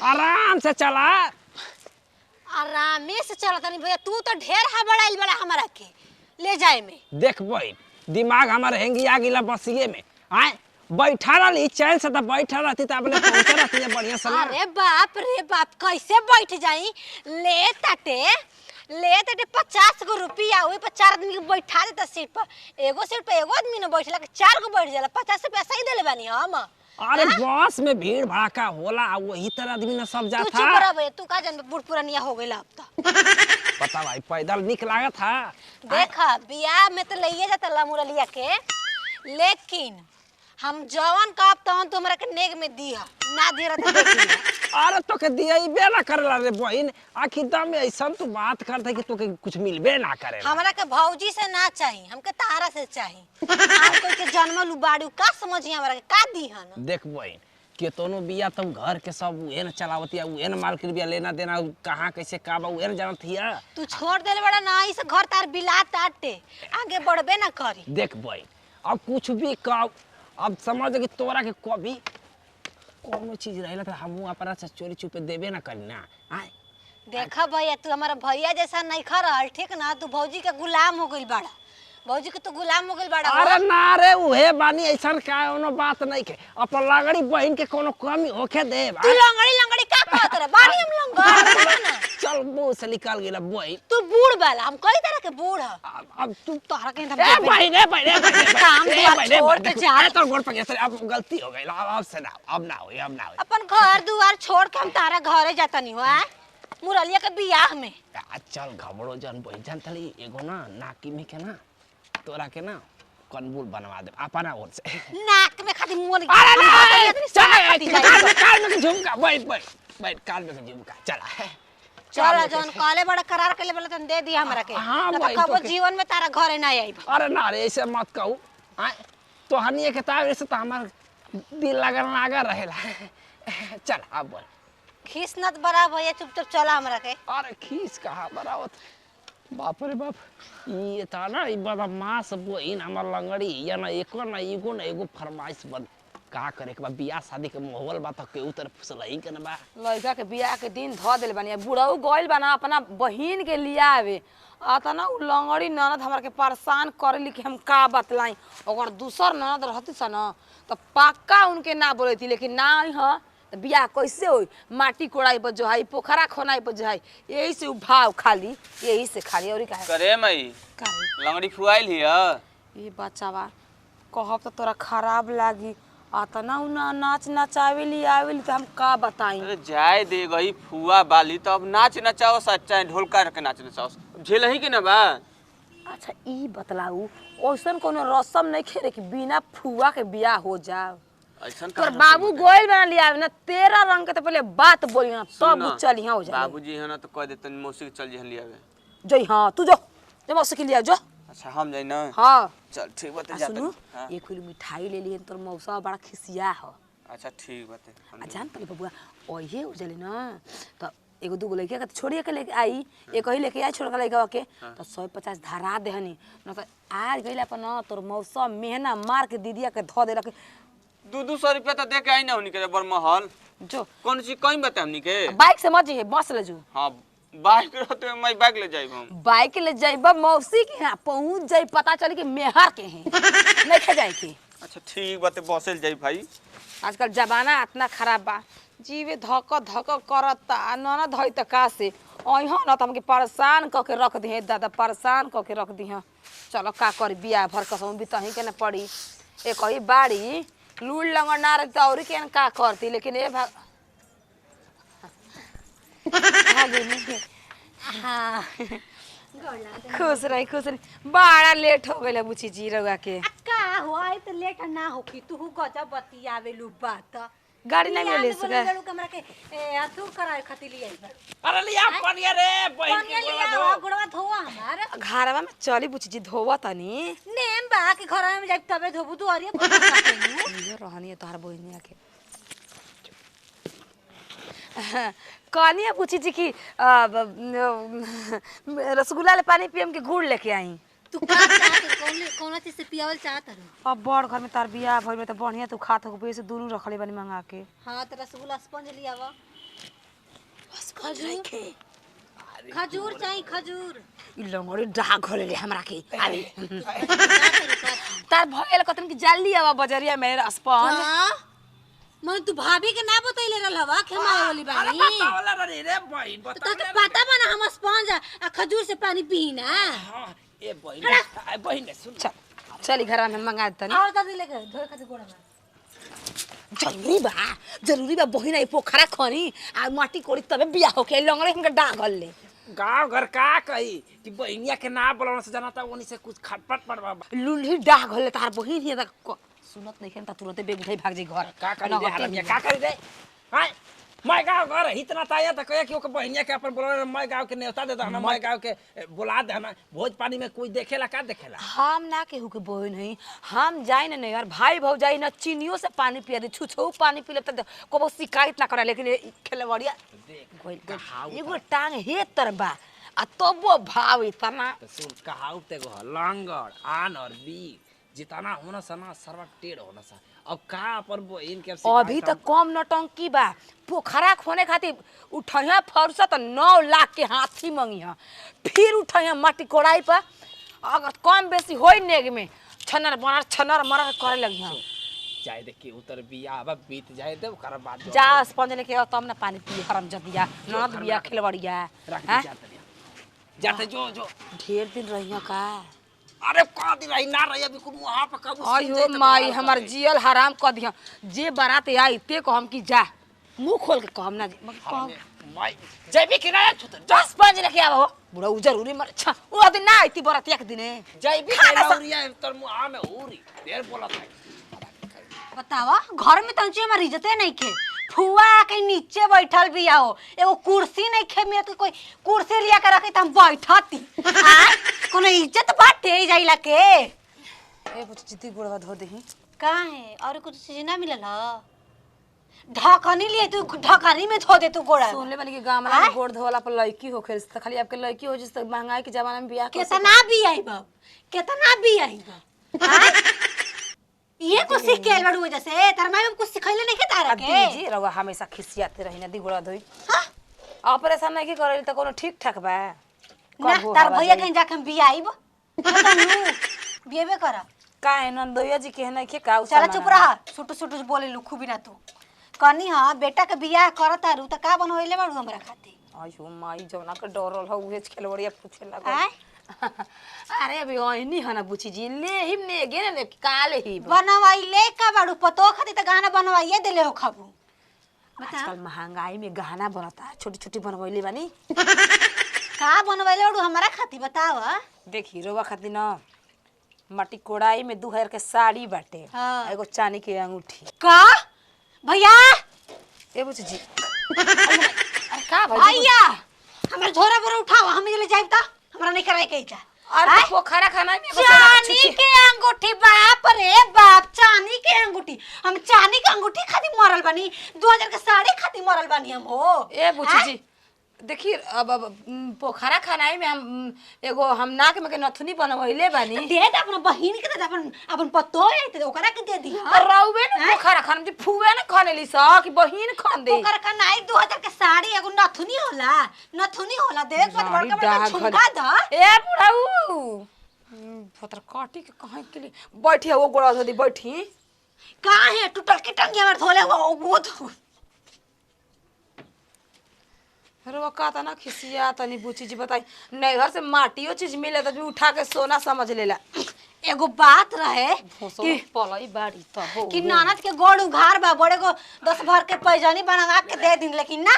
आराम से चला। आरामे से चलत नहीं भैया, तू तो ढेर हबड़ाइल बड़ा हमरा के ले जाए में। देख बहन, दिमाग हमारे हेंगी आ गिला बसिए में। आए बैठा रही चैन से, तो बैठा रहती तो अपने पहुंचा रहती है बढ़िया से ना। अरे बाप रे बाप, कैसे बैठ जाई? ले ताटे ले ताटे 50 गो रुपया, वही पर 4 आदमी के बैठा देता सीट पर। एगो सीट पर एगो आदमी न बैठला के 4 गो बैठ जाला। 50 रुपया सही देले बानी हम। अरे बस में भीड़ भड़ाका होला, वही तरह आदमी न सब तू जाता। चुप रह भैया, तू का जान बूढ़ पुरानिया हो गइल अब तो। पता भाई पैदल निक लागत था। देख बियाह में तो लइए जाता लमुरलिया के, लेकिन हम जवन कहब तवन तू हमरा के नेग में दीह, ना दे रहा तो देख लिहा। अरे तोके दिया ना करेला रे बहन, आखिर दम ऐसा तू बात करते कि तोके कुछ मिलबे ना करेला। हमरा के भौजी से ना चाही, हमके तारा से चाही। आप कोई के जन्मल उबाड़ू का समझी हमरा के का दीहन? देख बहन, केतनो बिया तब घर के सब उहे न चलावतिया, उहे न माल के बिया लेना देना कहाँ कैसे का बा उहे न जानत हिया। तू छोड़ देले बड़ा ना, इस घर तार बिला ताटे आगे बढ़बे ना करी। देख बहन, अब कुछ भी कह, अब समझ कि तोरा के कभी कोनो चीज रहेला तो हमहू अपना से चोरी छुपे देबे ना करी ना। आए देखा भैया, तू हमारा भैया जैसा नहीं खा रहल, ठीक ना? तू भौजी के गुलाम हो गइल बाड़ा, भौजी के तू गुलाम हो गइल बाड़ा। अरे ना रे, उहे बानी ऐसा का कोनो बात नहीं के, अपन लगड़ी बहन के कोनो कमी होखे दे। तू लंगड़ी लंगड़ी का कहत रे? बानी हम लंगड़ ना। चल मुंह से निकल गेला बहन। तू बूढ़ बाला, हम कई तरह के बूढ़ ह। अब तू तोहरा के ए बहन, ए बहन, ए बहन, काम ए दुआर बहन, ए छोड़ बहन, के देखो, जा। ए तोर गोड़ पकड़, सर, अब गलती हो गई, अब से ना, अब ना होई, अब ना होई। अपन घर दुआर छोड़ के हम तारा घरे जाता नहीं हो मुरलिया के बियाह में। आ चल घबरो जन बहन, जान तली एगो ना नाकी में के ना तोरा के ना कनबुल बनवा दे अपना ओर से। नाक में खाती मुंह अरे ना, चल चल कान में, कान में के झुमका, बैठ बैठ बैठ, कान में के झुमका, चला चल जौन कहले बड़ा करार के ले तन दे दिया हमरा के। हाँ ना तो भाई, कबो तोके- जीवन में तारा घरे ना आई। अरे ना रे, ऐसे मत कहू। आय तोहनिए के तार से तो हमार दिल लगन लागा रहेला। चल अब बोल। खीस नत बड़ा भैया, चुपचाप चला हमरा के। अरे खीस कहाँ बरावत, बाप रे बाप, ये था ना ई बदमाश बहिन हमर लंगड़ी, या ना एको ना एगो ना एगो फरमाइश बन का करे के बा, बियाह शादी के माहौल बा त केहू तरफ फुसलही के ना बा। लड़का के बियाह के दिन ध देले बानी, बुढ़ऊ गइल बा ना अपना बहिन के लियावे, आ त ना उ लंगड़ी ननद हमरा के परेशान करेली कि हम का बतलाई। अगर दूसर ननद रहती स न त पक्का उनके ना बोलती, लेकिन ना आई ह त बियाह कैसे होई? माटी कोड़ाई पर जोहाई, पोखरा खोनाई पर जोहाई, यही से उ भाव खाली, यही से खाली औरी काहे करे मई का लंगड़ी फुआइल हिय। ये बच्चावा कहब त तोरा खराब लागी, आ त ना उ ना नाच नचावेली आवेली त हम का बताई। अरे जाए दे गई फुआ बाली तो अब नाच नचाओ चाहे ढोल काट के नाच नचाओ, झेल ही के ना बा। अच्छा ई बतलाऊ, ओइसन कोनो रसम नहीं खेरे कि बिना फुआ के बियाह हो जाओ? ऐसन तोर बाबू गोइल बना लिया ना 13 रंग के, तो पहले बात बोली ना तब उ चली हो जा। बाबूजी है ना तो कह देतन मौसी के चल जहन लियावे। जई हां तू जो जो मौसी के लिया जो। अच्छा हम जाई ना। हां चल ठीक बाते आ जाते। सुनू, हाँ। एक किलो मिठाई ले लिए, तोर मौसा बड़ा खिसिया हो। अच्छा ठीक बाते। आ जान तले बबुआ ओहे हो जाले ना तो एगो दूगो लड़का के छोड़िए के लेके आई, एक ही लेके आई छोड़का लड़का के तो 150 धरा देहनी न तो आज गइला पर न तोर मौसा मेहना मार के दीदिया के धो देलक। 200 रुपया तो दे के आई ना उनके के बरमहल। जो कौन चीज कहीं बताए हमनी के? बाइक से मत जइहे, बस ले जो। हाँ बाइक रहते मैं बाइक ले जाइब हम। बाइक ले जाइबा मौसी के यहाँ पहुंच जाई, पता चली कि मेहर के हैं नहीं खे जाए के। अच्छा ठीक बाते बसेल जाई भाई। आजकल जमाना इतना खराब बा, जीवे धक धक करता ननद हई त का से अइह न त हमके परेशान क के रख दिहे दादा, परेशान क के रख दिहे। चलो का करी, बियाह भर कसम बितही के न पड़ी। एक ही बाड़ी लूल लंगड़ ना रही त औरी के का करती, लेकिन ए भाग हाँ खुश रही खुश रही। बड़ा लेट हो गइल बुची जी रउआ के। का हुआ तो लेट ना होखी, तू गजब बतियावेलू बात। गाड़ी नहीं मिली बोले लड़ू हमरा के अथु कराए खातिर लियाई बाड़ू। अरे लिया पनिया रे बहन पनिया के लिया गोड़वा धो। गोड़वा धोवा हमार। घरवा में चली बुची जी धोवा तनी। नेम बा कि घरवा में जाई तबे धोबू, तू अरिया को ये रहनी है तोहार बहिनिया के। कहनी है पूछी जी कि रसगुल्ला ले पानी पियम के गुड़ लेके आई। तू का चाहत कौन कौन चीज से पियावल चाहत रहो? अब बड़ घर में तार बियाह भइल बा त बढ़िया तू खात हो, से दुनू रखले बानी मंगा के। हां त रसगुल्ला स्पंज लियावा। खजूर, खजूर चाहिए खजूर। ई लंगड़ी डाक घोले ले हमरा के आवे। तार भयल कतन की जाली आवा बजरिया में स्पंज। हाँ? मन तू भाभी के ना बतैले रहल हवा कि हम आए वाली अरे बानी। बतावला रे रे बहिन, तो बतावला तोके रे। पता बा ना हम स्पंज आ खजूर से पानी पी ना। हाँ ए बहिन, ए बहिन सुन। चल चल घर में मंगा देतनी। और दादी लेके धोए खातिर गोड़ा में। जरूरी बा, जरूरी बा बहिन आई पोखरा खनी आ माटी कोड़ी तबे बियाह होके। लंगड़े हमके डाक ले। गांव घर का कही कि बहिनिया के ना बोलावना से जाना था ओनी से कुछ खटपट पर बा। लुल्ही डाक ले तार बहिन हिया त सुनत नहीं खेन त तुरंते बेग उठाई भाग जाई घर। का करी रे नगद हरामिया, का करी रे? हाय मैं गांव घर इतना ताया त कहे कि ओके बहिनिया के अपन बोलावना, मैं गांव के न्योता दे दहना, मैं गांव के बुला दहना, भोज पानी में कोई देखेला का देखेला? हम ना केहू के बहिन हई, हम जाई ना नहीं यार भाई भौजाई ना चीनियो से पानी पिया दे, छुछो पानी पी ले त कबो शिकायत ना करे। लेकिन ए खेलवड़िया देख गइल कहाऊ एगो टांग हे तरबा आ तबो भाव इतना। त सुन कहाऊ ते गो लंगड़ आन और बीर जितना होना सना सर्वा टेढ़ होना सा। अब का अपन बहिन के अब अभी शिकायत त कम नटंकी बा। पोखरा खोने खातिर उठहिया फरुसा त 9 लाख के हाथी मंगिहा, फिर उठहिया माटी कोड़ाई पर। अगर कम बेसी होई नेग में छनर बनर छनर मरर करे लगिहा। जाए दे के उतर बिया अब बीत जाए दे ओकर बाद जो जा स्पंज लेके आओ तब ना पानी पी हरम जदिया ननद बिया खेलवड़िया। रख दे हैं? जाते बिया। जाते जो जो ढेर दिन रहिया का? अरे का दिन रही ना रही अभी कुल वहां पर कब आयो माई हमर जियल हराम क दिया। जे बारात आई ते कहम कि जा मुंह खोल के कहम ना मगर कहम। माई जैबी कि ना छुत जा 10 5 लेके आवो बुढ़ा उ जरूरी मर छा उ दिन ना आईती बरातिया के दिने। जैबी खाना ना उरिया तर मुंह में उरी देर बोलत है। बतावा घर में तंची हमारी इज्जते नहीं खे। फुआ के नीचे बैठल भी आओ, एगो कुर्सी नहीं खे मिलत, कोई कुर्सी लिया के रखी त हम बैठती। आ कोनो इज्जत बाटे जाइला के? ए बुची जिती गोड़वा धो देही। काहे और कुछ चीज ना मिलल ह? ढकनी लिए तू ढकनी में धो दे तू गोड़ा। सुनले बानी कि गामला में गोड़ धोला पर लड़की होखे त खाली आपके लड़की हो जिस तक महंगाई के जमाना में बियाह कैसे केतना भी आई बाप, केतना भी आई बाप। आ? ये कुछ सीख के आइल बाड़ू वजह से तार माई बाप कुछ सिखैले नहीं के तारा अब के? दीजी रउआ हमेशा खिसियाते रही ना दी गोड़ा धोई। हाँ? ऑपरेशन नहीं करल त कोनो ठीक ठाक बा। ना कबो तार हवा भैया जाई। कहीं जाके हम बियाइब बियाबे करा। काहे नंदोया जी के नहीं के का उ चला सामान चुप रहा, सुटू सुटू बोले लुखू बिना तू। कनी हां बेटा के बियाह करत तारू त का बनवैले बाड़ू हमरा खातिर? आयो माई जौना के डरल ह उहे खेलवड़िया पूछे लागल। आय अरे अभी ओहनी हना बुची जी ले हिम ने गे ने काले ही बनवैले का बाड़ू पतो खातिर त गाना बनवाइए देले हो खाबू। बता आजकल महंगाई में गहना बनता, छोटी छोटी बनवैले बानी। का बनवैले बाड़ू हमरा खातिर बताव? देखी रोवा खातिर न माटी कोड़ाई में 2000 के साड़ी बाटे। हाँ। एगो चांदी के अंगूठी। का भैया? ए बुची जी अरे का भइल? भैया हमर झोरा बोरा उठाओ, हम ले जाइब त हमरा नहीं कराए के इच्छा। अरे तो पोखरा खाना में एगो सोना के चांदी छुछी। के अंगूठी, बाप रे बाप चांदी के अंगूठी। हम चांदी के अंगूठी खातिर मरल बानी, 2000 के साड़ी खातिर मरल बानी हम हो। ए बुची आय? जी देखी अब अब पोखरा खानाई में हम एगो हम नाक में के नथुनी बनवैले बानी। दे दे अपना बहिन के दे दे, अपन अपन पतो है ते ओकरा के दे दी। रउवे ने पोखरा खान जी फुवे ने खनेली स कि बहिन खन दे। ओकर का नाई 2000 के साड़ी एगो नथुनी होला, नथुनी होला देख मत बड़का बड़का झुमका द। ए बुढ़ाऊ फतर काटी के कहीं के लिए बैठी है वो गोड़ा धोदी बैठी। का है टूटल के टंगी हमर धोले वो धो। अरे का तना खिसिया तनी बुची जी बताई नैहर से माटियो चीज मिले तो भी उठा के सोना समझ लेला। एगो बात रहे कि पलई बाड़ी तब कि ननद के गोड़ उघार बा, बड़े को 10 भर के पैजनी बनवा के दे दिन, लेकिन ना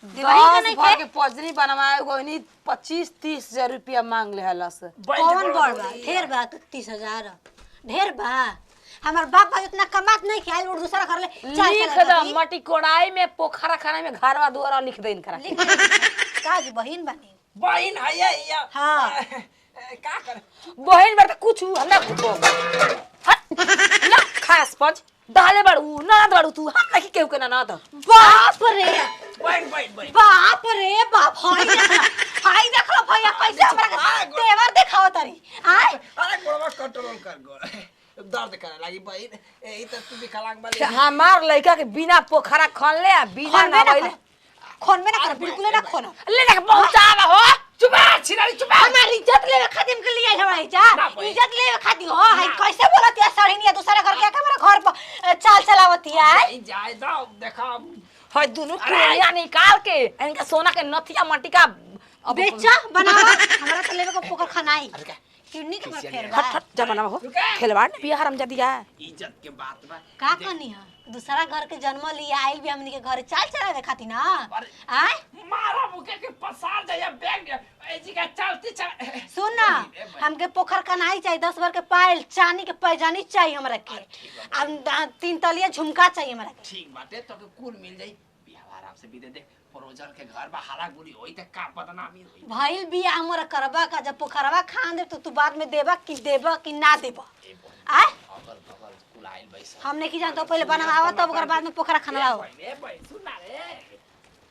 देवही के 10 नहीं भर थे। के पजनी बनवाए गोनी 25-30 हजार रुपया मांग ले हलस। कौन बड़ बा? ढेर बा 30,000 ढेर बा। हमार बाप भाई उतना कमात नहीं कि आइल और दूसरा घर ले चाल लिख चला द जाती। मटी कोड़ाई में पोखरा खाना में घरवा दुआरा लिख दे इनकरा। लिख दे। का जी बहिन बानी? बहिन है या हाँ। का कर बहिन बार त कुछ हमरा कुछ हट ना खास पंच डाले बाड़ू ना बाड़ू तू हम नहीं केहू के ना ना तो बाप रे बहिन बहिन बहिन बाप रे बाप, हाय देखला, हाय देखला भैया कैसे हमरा के तेवर देखाव तारी। आय अरे गोड़वा कंट्रोल कर, गोड़ दर्द करे लागी बहिन। ए ई त तू विकलांग वाली हमार लड़का के बिना पोखरा खनले आ बिना खनबे ना नहबैले। खोनबे ना कर, बिल्कुल ना खोन। ले जाके पहुंचावा हो। चुप छिनारी चुप। हमार इज्जत लेवे खातिर के लिए हमरा इज्जत ना भाई। इज्जत लेवे खातिर हो। हाय कैसे बोलत है सड़िनिया दूसरा घर के हमारा घर पर चाल चलावत है। जाए दो देखा। हाय दोनों कुड़िया निकाल के इनका सोना के नथिया मटिका अब बेचा बनावा, हमरा तो लेवे को पोखर खानाई अरे का? किडनी के किसी फेर ने- बा। हट हट जा बनावा हो। रुके। खेलवाड़ ने बिया हराम दिया। इज्जत के बात बा। का कहनी है दूसरा घर के जन्म लिया आइल भी हमनी के घर चाल चलावे खातिर ना। अरे। आय मारा मुके के पसार जाया बैग ए जी का चलती चल। सुन ना, हमके पोखर कनाई चाहिए, 10 भर के पायल चांदी के पैजानी चाहिए हमरा के, अब 3 तलिया झुमका चाहिए हमरा के। ठीक बाटे तो के कुल मिल जाई। बियाह आराम से बीते दे, परोजन के घर बा हाला गुली होई त का बदनामी होई। भइल बिया हमरा करबा का, जब पोखरवा खान दे तो तू बाद में देबा कि देबा कि ना देबा? ए बोल। आय अगल बगल कुल आइल बैस। हमने की जानतो, पहले बनवावा तब ओकर बाद में पोखरा खनवाओ। ए भाई सुन ना।